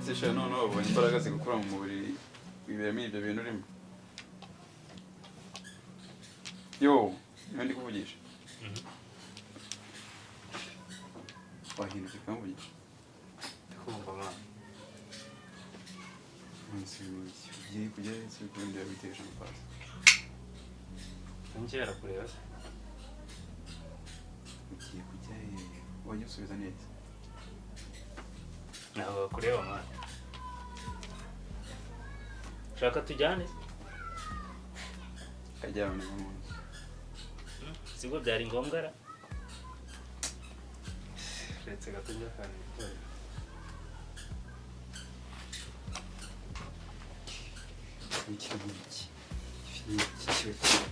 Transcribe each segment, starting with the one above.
Sisha none wabonye imbaraga zigukura mu mubiri wiberamo ibyo bintu urimo. Yo, niba ndi kuvugisha. Wahindutse ukamvugisha. Ndikumva mwana. Munsi ugiye kujya ese ukundi yabitesha amapasi. Ngera kureba se. Ugiye kujya he? Wajya usubiza neza. Ntabwo bakureba mwana. Ushaka tujyane? Kajyana mu munsi. Sibwo byari ngombwa ra? Retse gato njya akantu itorero. Iki ngiki. Iki kiba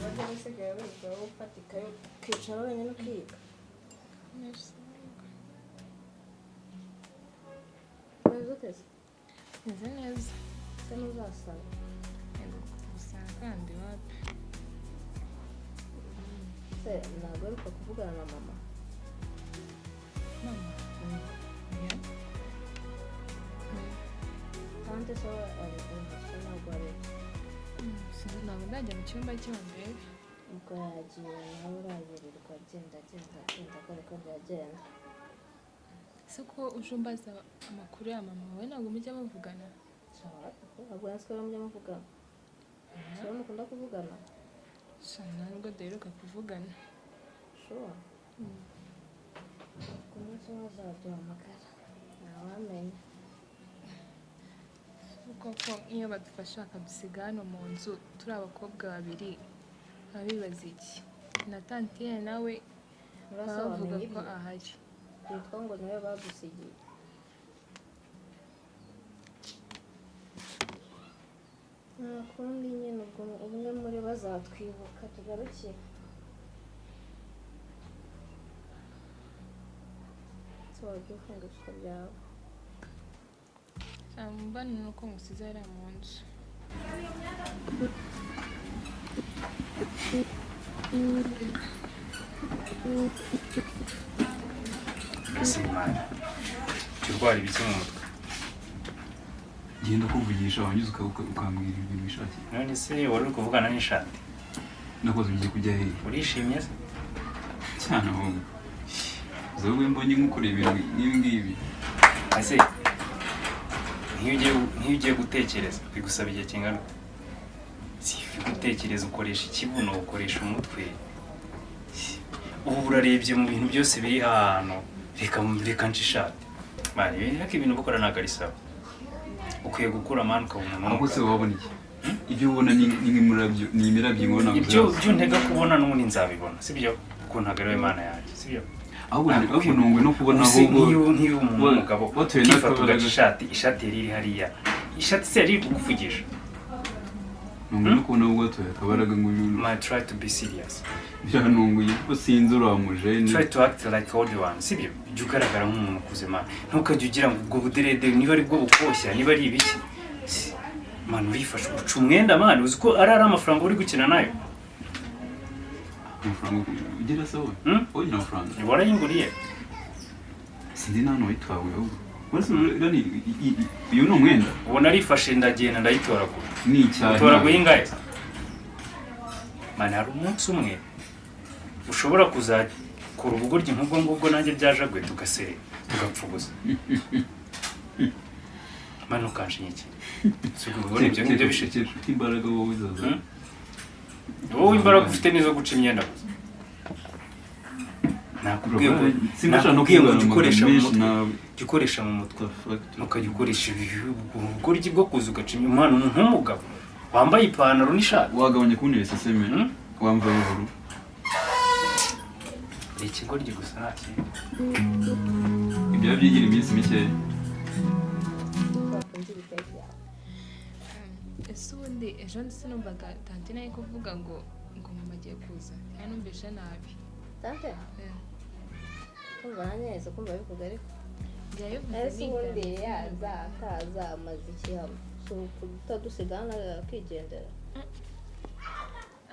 Bajya basigaye biga wowe ufatika ukicara wenyine ukiga. Umeze ute se? Meze neza. Se ntuzasaba? Yego, gusa kandi wapi. Se ntabwo uheruka kuvugana na mama? Mama? Oya. Tante se we ari ari ntabwo ari? Sinzi, ntabwo ndajya mu cyumba cye ngo ndebe. Ubwo yagiye nawe urayirirwa agenda agenda agenda akora uko byagenda. Ese ko uje umbaza amakuru ya mama wawe, ntabwo mujya muvugana? Ntabwo nzi ko mujya muvugana. Si wowe mukunda kuvugana? Sha, ntabwo duheruka kuvugana. Sure. Ku munsi umwe azaduhamagara, ntawamenya. Koko nk'iyo badufasha bakadusiga hano mu nzu turi abakobwa babiri, baba bibaza iki? Na tantine nawe Urasa baba bavuga wamenya ko ibyo ahari. Yitwa ngo niwe badusigiye. Nta kundi nyine, ubwo umwe muri bo azatwibuka tugarukire. Se wajya ufunga ibisuko byawe? Sha, mbona ni uko ngusize hariya mu nzu. Ese mwana. Jya urwara ibiki mu mutwe? Genda kuvugisha wanyuze ukambwira ibintu wishakiye. None se wari uri kuvugana n'ishati? Nakoze ugiye kujya hehe? Urishimye se? Cyane ahubwo. Uza wowe mbonye nk'ukoreye ibintu nk'ibi ngibi. Ese nk'iyo ugiye gutekereza bigusaba igihe kingana ute? Si gutekereza ukoresha ikibuno, ukoresha umutwe. Ubu urarebye mu bintu byose biri ahantu, reka reka nce ishati. Mani, ariko ibintu ukora ntabwo ari sawa. Ukwiye gukura mani ukaba umuntu Ahubwo se w'umugabo. wabona iki? Ibyo ubona ni nk'umurabyo, ni imirabyo ingona. Ibyo ibyo ntega kubona n'ubundi nzabibona, sibyo? Kuko ntabwo ari we Mana yanjye, sibyo? Ahubwo nungwe no kubona Ubuse ahubwo nk'iyo umuntu w'umugabo watuye ukifata n'akabaraga. ugaca ishati, ishati yari iri hariya, ishati se yari iri kukuvugisha? Nungwe no kubona ahubwo watuye akabaraga ngo Man, try to be serious. Byanunguye kuko sinzi uramuje ni Try to act like old one, sibyo? Jya ugaragara nk'umuntu ukuze man. Ntukajye ugira ngo ubwo buderede niba ari bwo bukoshya, niba ari ibiki. Man, urifashe uca umwenda man, uzi ko ari amafaranga uri gukina nayo? Amafaranga ugira se wowe? Hmm? Wowe ugira amafaranga? Warayinguriye. Sinzi nta hantu wayitwawe ahubwo. Uretse uriya uyu ni umwenda. Ubu narifashe ndagenda ndayitoragura. Ni icyaha. Utoraguye ingahe? Man, hari umunsi umwe ushobora kuzakora ubugoryi nk'ubwo ngubwo nanjye byajaguye tugaserera tugapfa ubusa. Man, ntukanshinyikire. Si ubwo ubona ibyo ngibyo bisheke. Ufite imbaraga wowe zaza. Hmm? Wowe imbaraga ufite nizo guca imyenda gusa. Nakubwiye ngo Sinashaka no nakubwiye ngo kuvugana jya ukoresha amagambo mu menshi mutwe. nawe. Jya ukoresha mu mutwe. Fuck. Ntukajya ukoresha ubugoryi bwo kuza ugaca imyenda. Umwana nk'umugabo wambaye ipantaro n'ishati. Wagabanya kuntera iseseme. Hmm? Wamva buhoro. Ni ikigoryi gusa nta kindi. Ibyo byigira iminsi mikeya. Wakunze ibitenge byawe. Ese ubundi ejo ndetse numvaga tantine ari kuvuga ngo mama agiye kuza, cyangwa numvishe nabi? Tante? Eh. Kumva nanjye kumva bivuga ariko Yabivuze ese ubundi nigaramiye. Yaza akaza amaze iki hano? Si ukutadusiga hano akigendera?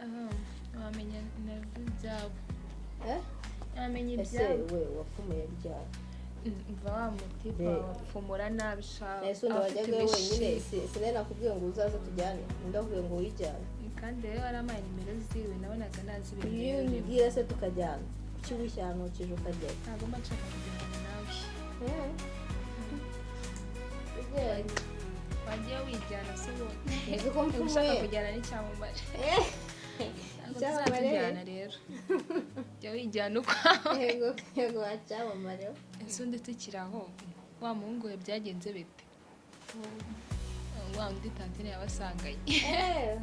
Aha, wamenya nabyo ibyabo. Eh? Wamenya Ese ibyabo. we wapfumuye ryari? Umva wa mutipa wapfumura nabi sha. Ese undi Aba afite wajyaga wenyine? ibishishwa. Sinari nakubwiye ngo uzaze tujyane? Ndakubwiye ngo wijyane. Kandi rero warampaye nimero ziwe, nabonaga nazi ibintu Iyo birimo. umbwira se tukajyana, kuki wishyantukije ukajyayo? Ntabwo mba nshaka kugendana nawe. Eh. Ugenda. Wagiye wijyana se ubundi? Uzi ko Uba ushaka mpfumuye? kujyana n'icyamamare. Eh. Ntabwo Icyamamare. tuzatujyana rero, jya wijyana ukwawe. Yego yego, wacyamamare. Ese undi tukiri aho, wa muhungu we byagenze bite? Wa undi tantine yabasanganye. Eh.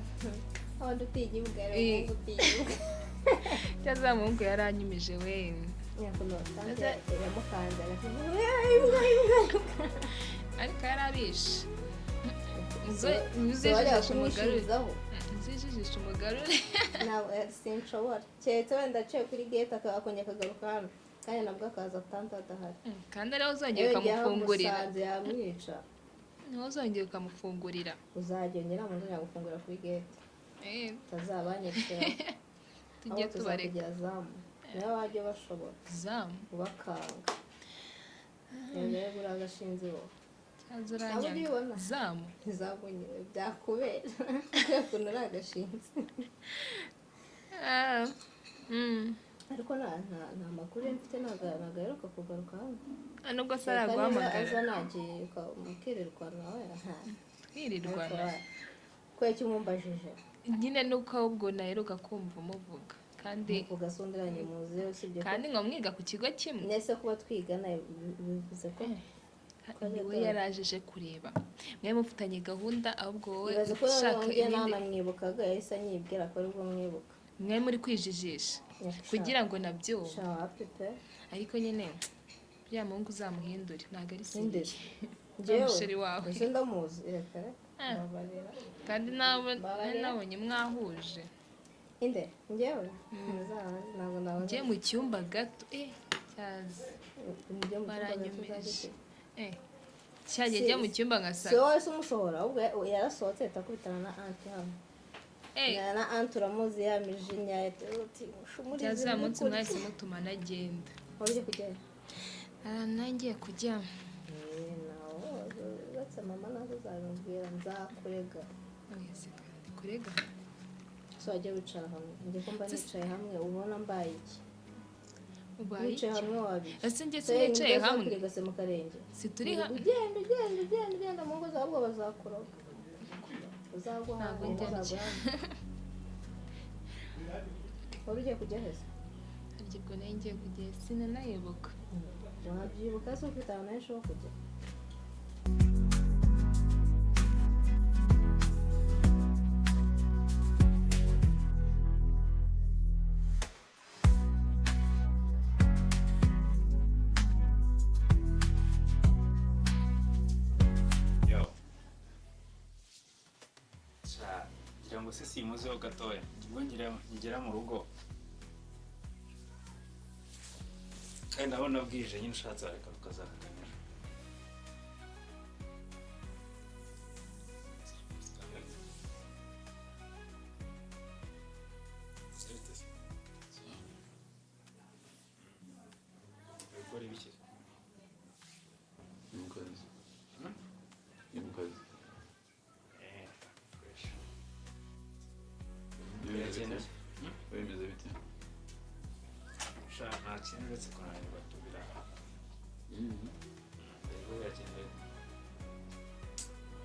Wandi utinya imbwa rero, umuhungu utinya imbwa. Cyangwa wa muhungu yaranyumije we. Nyakuno tante yamukanze aravuga, imbwa imbwa imbwa. Ariko yarabishe. So wajyaga Uzijijisha umugarure. kumwishirizaho. Uzijijisha umugarure. Ntabwo sinshobora, keretse wenda aciye kuri gate akongera akagaruka hano, kandi nabwo akaza tante adahari. Kandi ariwe uzongera Yewe igihe ukamufungurira. amusanze yamwica. Niwe uzongera ukamufungurira. Uzajya ngira ngo nzajya gufungura kuri gate. Utazabanyicira. Tujye Ahubwo tubareka. tuzakugira zamu niba bajya bashobora Zamu. ubakanga rero uriya agashinzi wowe. Cyaza Ntabwo uranyanga. ubibona. Zamu. Izamu nyine byakubera kubera ukuntu uri agashinzi. Ah. Ariko nta makuru mfite, ntabwo aheruka kugaruka hano. Ah, nubwo se Kereka niba araguhamagara. aza nagiye mukirirwana we aha. Twirirwana. Kubera icyo umumbajije? Nyine nuko ahubwo naheruka kumva umuvuga kandi. Ugasonderanye muze usibye ko Kandi ngo mwiga ku kigo kimwe. Nese kuba twigana bivuze ko Niwe yaraje aje kureba mwe mufitanye gahunda, ahubwo wowe Ibaze ko ushaka noneho njye ibindi. ntanamwibukaga, yahise anyibwira ko aribwo mwibuka. Mwe muri kwijijisha kugira ngo nabyumve. Sha, wapi pe. Ariko nyine bya muhungu uzamuhindure, ntabwo ari Ninde? sérieux. Njyewe? Umusheri wawe. Ese ndamuzi? Reka reka. Ah. Mbabarira. Kandi nawe Mbabarira. nabonye mwahuje. Inde? Njyewe Muzabanze, ntabwo nabanza. Njye mu cyumba gato cyaza. Mujye mu cyumba gato. Baranyumije. Uzajye. Cyagiye njya mu cyumba Si ngasanga wowe se umusohora, ahubwo yarasohotse ahita akubitana na anti hano. Na anti uramuzi, ya mijinya uti ushumurize. Cyaza wa munsi mwahise mutuma nagenda. Wari ugiye kujyayo? Ahantu nangiye kujya. Eh, nawe uretse mama nazo uzabimubwira, nzakurega. Oya se, kandi kurega? So wajya wicara hamwe, njye ko mba nicaye hamwe ubona mbaye iki? Ubaye Wicaye iki? hamwe wabiki? Ese njye sinicaye hamwe? Kurigase mu karenge. Si turi hamwe? Ugenda ugenda ugenda ugenda mu ngo zabo bazakuroga, uzagwa Ntabwo hano njya. uzagwa hano. Wari ugiye kujya heza? Harya ubwo nari ngiye kujya, sinanayibuka. Wabyibuka se ufite ahantu henshi ho kujya? Yo. Sha, ngira ngo se simuzeho gatoya. Ubwo ngera mu rugo. Kandi ndabona bwije nyine, ushatse wareka tukazaganira. Gukora ibiki? Ni mu kazi. Ni mu kazi. Eh, fresh. Bimeze Biragenda. bite? Bimeze bite? Sha, nta kintu uretse kunanirwa tubira. Birimo biragenda.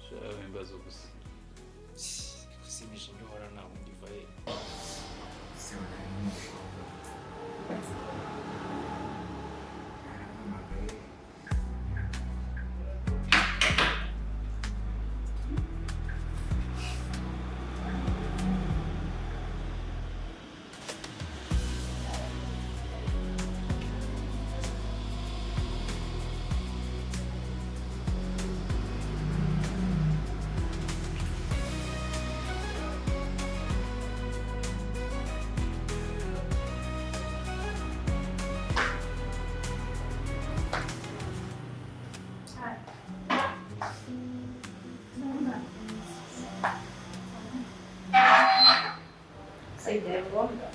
Sha, ibibazo gusa. Gusimisha uhora nta wundi uva he. Se n'umukobwa arampamagaye. Byari ngombwa.